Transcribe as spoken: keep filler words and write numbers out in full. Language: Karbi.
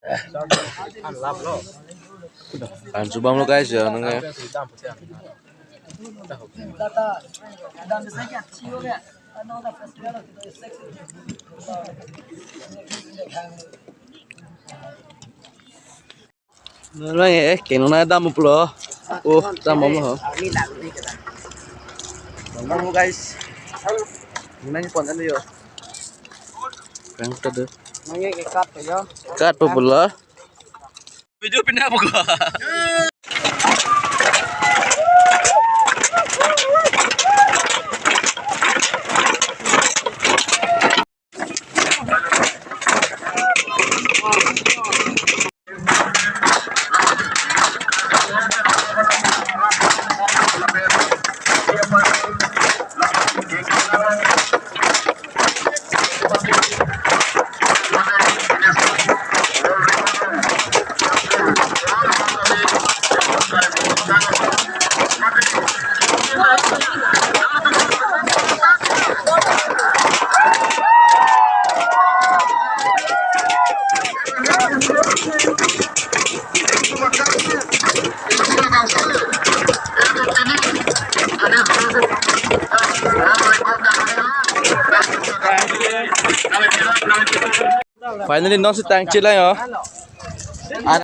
An chubam lo guys ya nang ya. Nang eh keno na dam pulo. Oh, dam bom lo ho. Bom lo guys. Nang pon ano yo. Kang tadu. Nang eh cut yo. Cut pulo. Video pina buka. Finally, non si tang chila yo.